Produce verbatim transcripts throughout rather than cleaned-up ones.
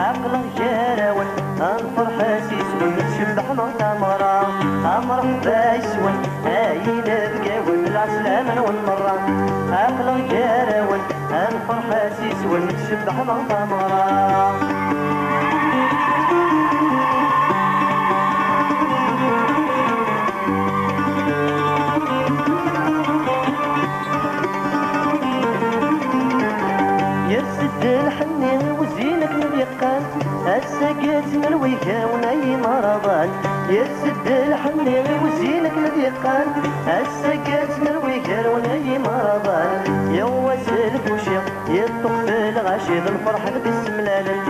Aql-aɣ gar-awen, ad nferḥ s iswen, tcebbeḥ ma d tameɣra. Amreḥba yes-wen, ay inebgawen, lɛeslama-nwen merra. Aql-aɣ gar-awen, ad nferḥ s iswen, tcebbeḥ ma d tameɣra. Yers-d lḥenni i wezin akken ad yeqqan, ass-agi ad tt-nerwi gar-wen ay imaraḍan. Yers-d lḥenni i wezin akken ad yeqqan, ass-agi ad tt-nerwi gar-wen ay imaraḍan. Yaw ass lbuci, yeṭṭuqt lɣaci d lferḥ d isemlalen.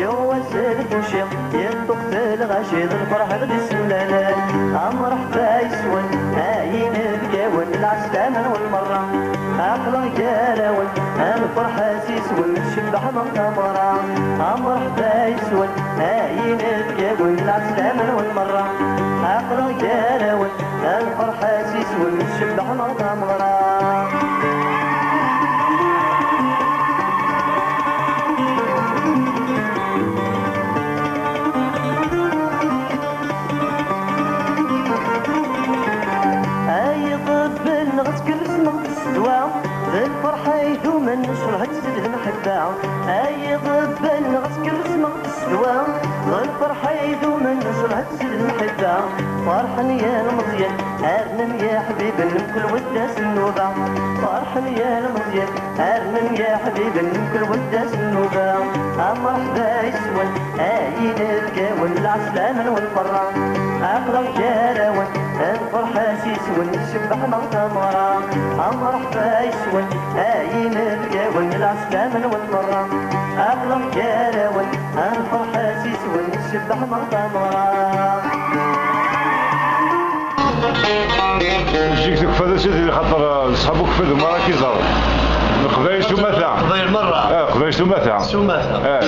Yaw ass lbuci, yeṭṭuqt lɣaci d lferḥ d isemlalen. Amreḥba yes-wen, ay inebgawen, lɛeslama-nwen merra. Aql-aɣ gar-awen, ad nferḥ s iswen, tcebbeḥ ma d tameɣra. Amreḥba yes-wen, ay inebgawen, lɛeslama-nwen merra. Aql-aɣ gar-awen, ad nferḥ s iswen, tcebbeḥ ma d tameɣra. Ay iḍebbal-nneɣ ad tkerrez-nneɣ tsedwa, d lferḥ ay idumen, necreḥ-d s lḥebba. Ay iḍebbal-nneɣ ad tkerrez-nneɣ tsedwa, d lferḥ ay idumen, necreḥ-d s lḥebba. Ferḥen yilmeẓyen, rnan yiḥbiben, mkul wa d ass n nnuba. Ferḥen yilmeẓyen, rnan yiḥbiben, mkul wa d ass n nnuba. Amreḥba yes-wen, ay inebgawen, lɛeslama-nwen merra. Aql-aɣ gar-awen, ad nferḥ s iswen, tcebbeḥ ma d tameɣra. Amreḥba yes-wen, ay inebgawen, lɛeslama-nwen merra. Aql-aɣ gar-awen, ad nferḥ s iswen, tcebbeḥ ma d tameɣra. Zik tekfa d asidi, xaṭer, eh, ṣṣḥab ukfadu merra k-iẓer. Leqbayel s umata. Leqbayel merra. Eh, Leqbayel s umata. S umata. Eh.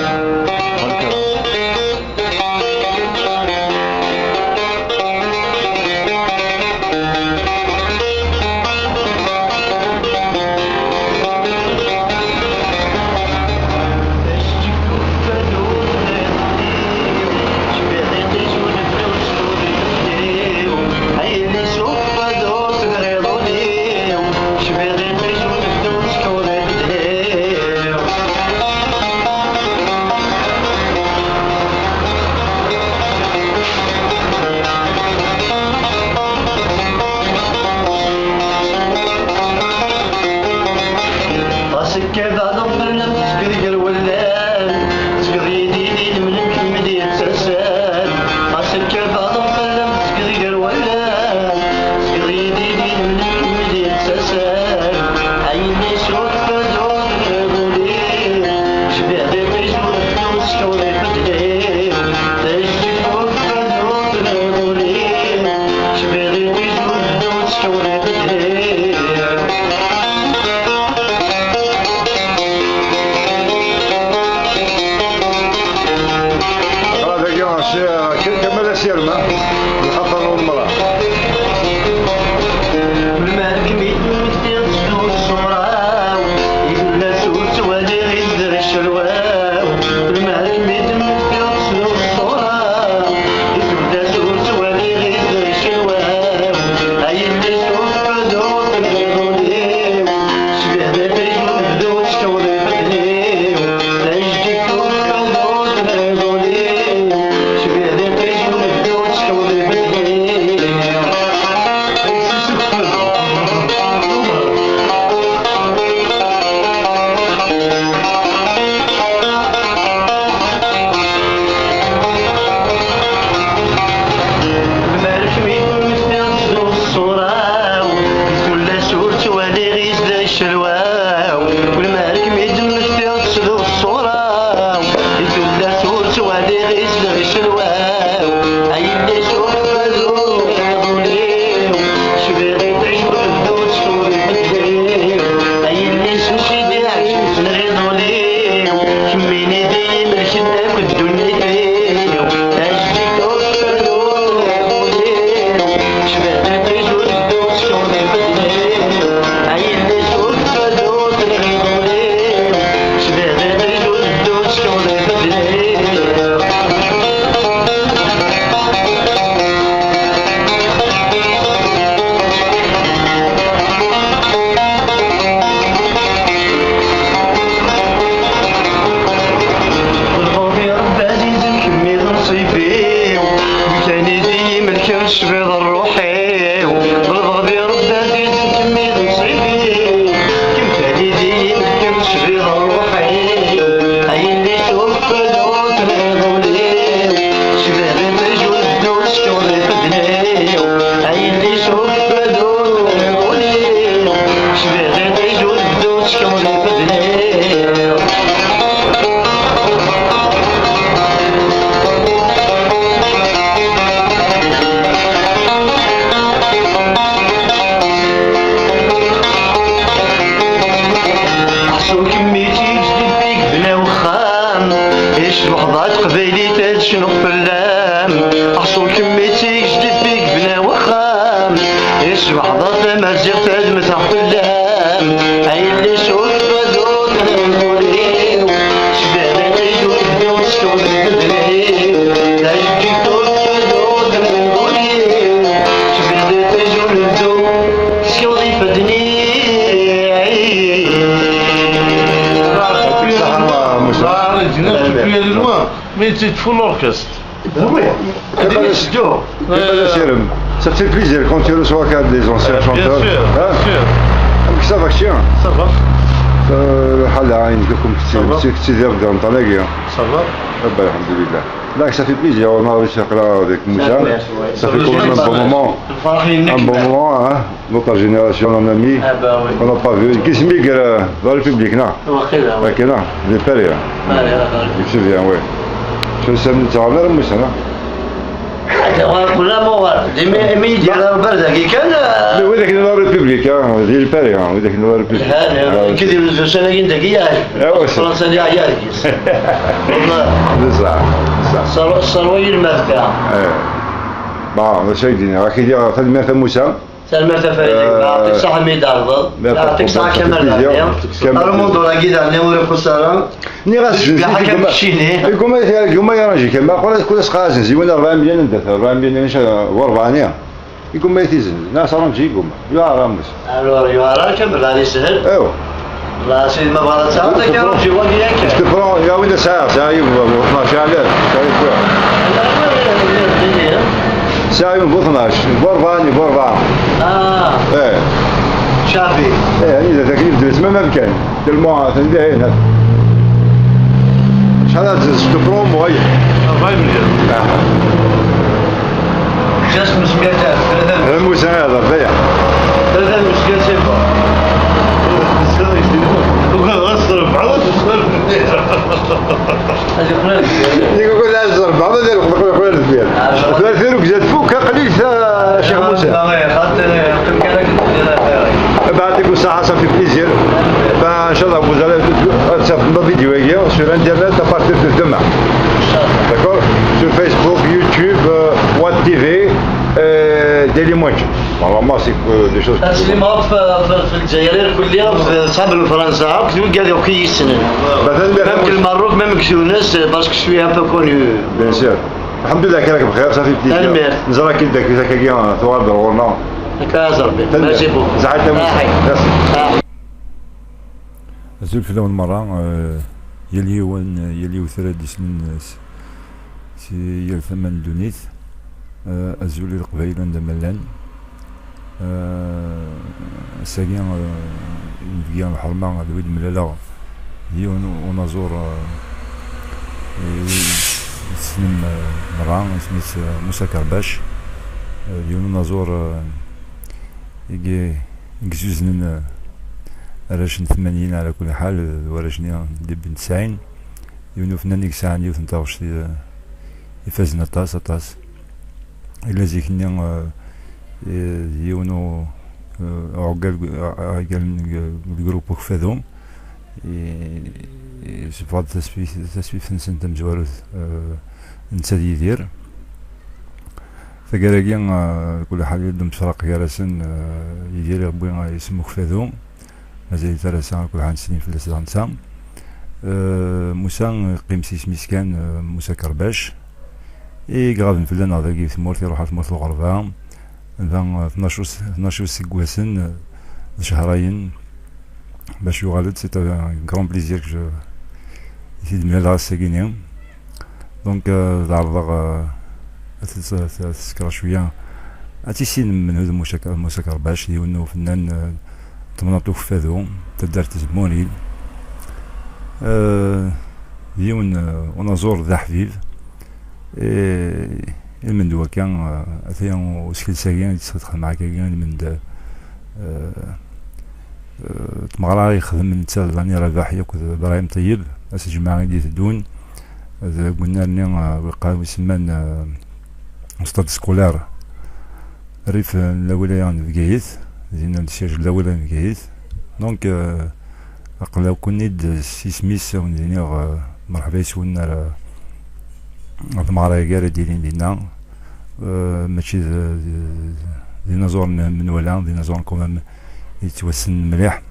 Aḥṣul kemmi d tijdid i yebna wexxam, icbeḥ ḍa teqbaylit ad cnuɣ fell-am. Aḥṣul kemmi d tijdid i yebna wexxam, icbeḥ ḍa tamaziɣt ad mmteɣ fell-am. Ay yelli cuf tbadut n ul-iw, cbiḥ di ṭij ur tebdiw tcewd lbedn-iw. Ay yelli cuf tbadut n ul-iw, cbiḥ di ṭij ur tebdiw tcewd ifadden-iw. Merci. Mais c'est full orchestre. Oui. T'es pas le seul. T'es pas le seul. Ça fait plaisir quand tu reçois quand des anciens chanteurs. Bien sûr, bien sûr. Ça va, chien. Ça va. الحال عين لكم كتير كتير ديال القنطة لاقيه. Ça va. الحمد لله. Là, ça fait plaisir, on a réussi à faire avec Moussa. Ça fait quand même un bon moment. Un bon moment, hein. Notre génération, on a mis, on n'a pas vu. Qu'est-ce que dans le public, non? واقيلا. واقيلا. Des pères, hein. Je me souviens, ouais. شو سميت عمر موسى، non? Ula ma uɣal, imi imi yeddi ɣer uberda-agi kan. Mais oui, avec la République, hein, di Paris, hein, oui, avec la République. Lhan, kid yuzuz ussan-agi n dagi yeɛjeb. Ah, ouais, c'est Fransa-nni yeɛya deg-s. Wallah. C'est ça, c'est ça. Ṣṣerwa yelmed kan. Bon, d acu ay d-iniɣ? Ad k-id-iniɣ tanemmirt a Musa. Tanemmirt a Farid, yeɛṭik ṣṣeḥḥa mi d-tɛerḍeḍ. Yeɛṭik ṣṣeḥḥa Kamal Ɛedni. Armudur-agi daɣen ur ixuṣṣ ara. Nniɣ-as zenzi, igumma, igumma, igumma yaranji kan. Ma kul, kul asqazen ziwen rebɛa meyya n data, rebɛa meyya n rebɛa. Igumma tizen. Nas aranji igumma. Yuɛer amus. Alors, yuɛer kan, belli ad yeshel. Ew. La, c'est ma bɣa ad taɣeḍ, akka aranji wagi yakan. Je te prends, ya win sɛiɣ, sɛiɣ yiwen, ma sɛiɣ lal, sɛiɣ yiwen. Sɛiɣ yiwen bu tnac, bu rebɛa, bu rebɛa. Ah. Eh. Cafi. Eh, anida taklift, ma, ma kan. Tellement, atan dihin. Acḥal ad tezdeɣ promo, ay? Ṛebɛa melyun. Ah. Just mezmir tlata. Musa ad ṛebɛa. Tlata mezmir, c'est bon. Ugadeɣ ad s-ṛebɛeɣ, ad s-ṛebɛeɣ. Ad yeqqel. Nekk ugadeɣ ad s-ṛebɛeɣ, ad yeqqel, yeqqel, yeqqel. Tura tirrugza tfuk, aql-ik, a Ccix Musa. Beɛṭik usaḥa, ça fait plaisir. Ben, inchallah, vous allez, ad tafem la vidéo-agi sur Internet à partir de demain. D'accord? Sur Facebook, YouTube, euh, Watt T V, euh, Daily Mojo. Normalement, c'est que des choses. Aslim ɣef, ɣef, ɣef Lezzayer irkelli, ɣef ṣṣab n Fransa, ɣef wigad akk i yi-yessnen. Même deg Lmerruk, même deg Tunes, parce que je suis un peu connu. Bien sûr. Alḥemdulillah, kan bxir, ça fait plaisir. Tanemmirt. Neẓra-k-id dagi, tuɣal-d ɣur-neɣ. Akka aẓerbi. Tanemmirt. Merci beaucoup. Zaḥat. Merci. Azul fell-awen merra, eh, yal yiwen, yal yiwet ara d-islen, eh, s-, si yal tama n ddunit. Eh, azul i Leqbayel anda ma llan. Eh, ass-agi, eh, inebgi lḥerma d wid mlaleɣ d yiwen unaẓur, eh, i, i tessnem, eh, merra, isem-is, eh, Musa Kerbac. Eh, d yiwen unaẓur, eh, i, i izuznen, eh, arrac n tmanyin, ɛla kulli ḥal, d warrac-nni n dibbi n tesɛin. Yiwen ufennan i yesɛan yiwet n taɣect, eh, ifazen aṭas, aṭas. Illa zik-nni, eh, eh, d yiwen u-, eh, uɛeggal, uɛeggal n, n lgrup Ukfadu. I, i, yessebɣeḍ tasfif-, tasfift-nsen tamezwarut, eh, netta d Yidir. Taggara-agi, eh, kul ḥal yella-d umsraq gar-asen, eh, Yidir iɣewwi, eh, isem Ukfadu. Mazal-it ar ass-a, kul ḥal nettsellim fell-as daɣ netta. Eh, Musa, yeqqim s yisem-is kan, eh, Musa Kerbac. I iɣaben fell-aneɣ dagi di tmurt, iruḥ ar tmurt n lɣerba. Da, eh, tnac us-, tnac useggasen, eh, d cehrayen, bac yuɣal-d, c'est un grand plaisir que je, i t-id-mlaleɣ ass-agi-ni. Donc, euh, ad ɛerḍeɣ, euh, ad t-, ad t-, ad t-sekreɣ cwiya. Ad tissinem menhu d Musa K-, Musa Kerbac, d yiwen n ufennan, euh, n temnaḍt Ukeffadu, taddart Zemmuri. Euh, d yiwen, euh, unaẓur d aḥbib. Eh, ilmend wakka, eh, ata usekles-agi i d-tesxedxem akka, ilmend, eh, eh, tmeɣra i yexdem netta d Lani Rabaḥi akked Ibrahim Ṭeyyeb, ass n lǧemɛa i d-iteddun, d agunnar-nni, eh, waqila isemman, eh, Stade Scolaire, rrif n lawilaya n Bgayet, dinna n siège n lawilaya n Bgayet. Donc, eh, Aql-aken-id s isem-is, a wen-d-iniɣ, eh, merḥba yes-wen ar, ar tmeɣra-agi ara d-ilin dinna. Eh, mačči d, d, d inaẓuren n menwala, d inaẓuren quand même yettwassnen mliḥ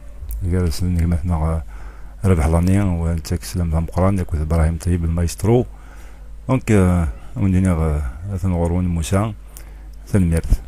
gar-asen gma-tneɣ, eh, Rabeḥ Lani, wa nettak sslam d ameqqran, akked Ibrahim Ṭeyyeb, le maestro. Donc, eh, a wen-d-iniɣ, eh, atan ɣur-wen Musa. Tanemmirt.